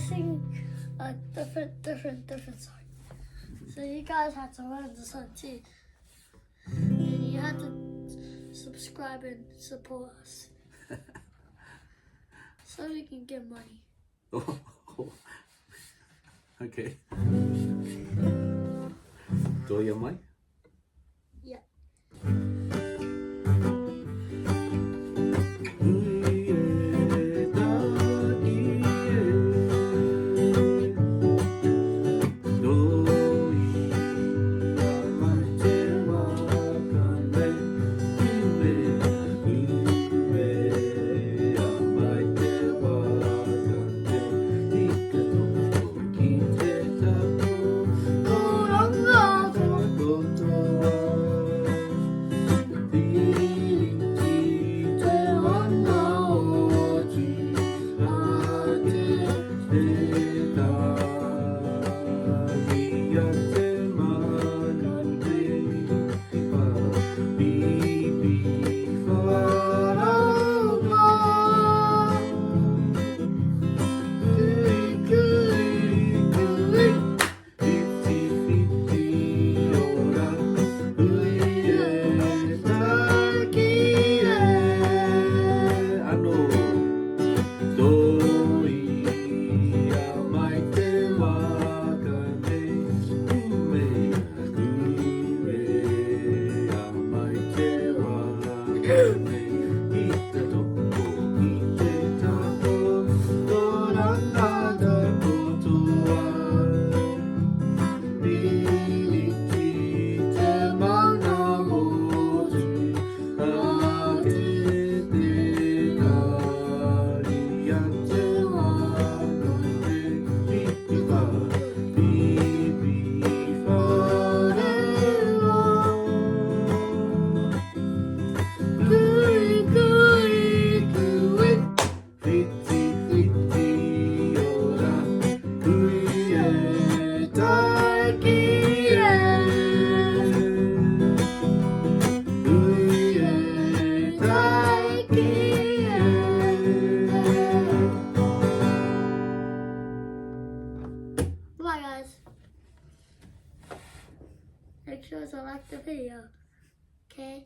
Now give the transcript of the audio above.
sing a different, different, different song. So you guys have to learn the song too. And you have to subscribe and support us. so we can get money. Oh, okay. Tōia mai? Yeah. Bye guys. Make sure to like the video. Okay?